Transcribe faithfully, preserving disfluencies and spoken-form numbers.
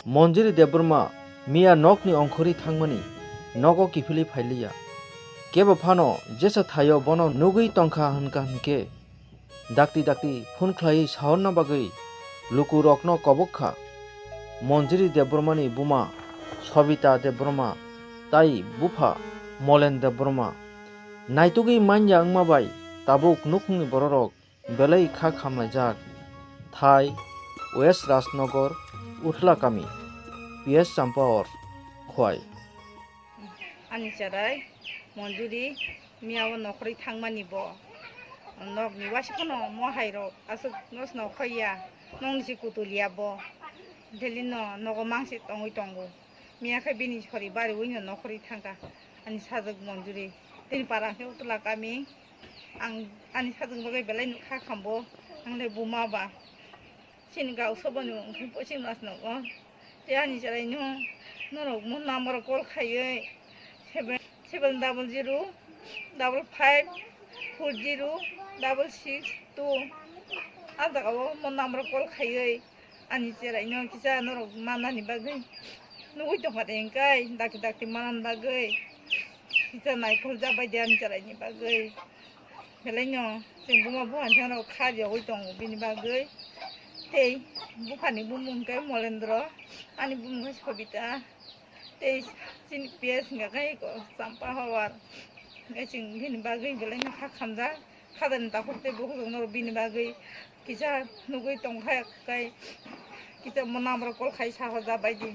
Monjiri Debbarma miya nokni ongkhorwi thangmani nogo kiphilwi phailiya. Kebo phano jesa thaio bono nugwi tongkha hwnkha hwnkhe dakti dakti phone khlaiwi sahorna bagwi lukurokno kobok kha. Monjiri Debbarmani buma Sobita Debbarma tai bupha Molen Debbarma naitugwi manya wngma bai tabuk nukhungni bororok belai kha khamlaijak. Thai, West Rajnagar, Uthla kami, P S Champahor, Khowai. Ani cherai Monjuri miya o nokhorwi thangmani bo. Nokni waisa phano mohai rok aswk no sno khoiya, nokni se kutuliya bo. Daily no nogo mangsi tongwi tongo. Miya khe bini sori bariwi no nokhorwi thangkha ani sajwk Monjuri. Tini para khe Uthla kami. Ang ani sajwk bagwi belai no kha khambo. Ang le buma ba. Chini gao soboni wngkhe poching mas nogo. Te ani cherai no norok mo number call khaiwi seven, seven double zero double five four zero double six two. A jaga o mo number call khaiwi ani cherai no kisa norok manani bagwi nugwi tongkha de hwnkhe dakti dakti manani bagwi kisa naikolja bai de ani cherai ni bagwi. Belai no chwng buma buphani thani rok kha riyogwi tongo bini bagwi. Tei buphani bumung khe Molendro, ani bumung khe Sobita. Tei chini P S hwnkha khe eko Champa Howar. Hwnkhe chwng bini bagwi belai no kha khamjak. Khajani takhuk tei bukhuk rok no bini bagwi kisa nugwi tongkha khe kisa mo number call khai sahoja bai di.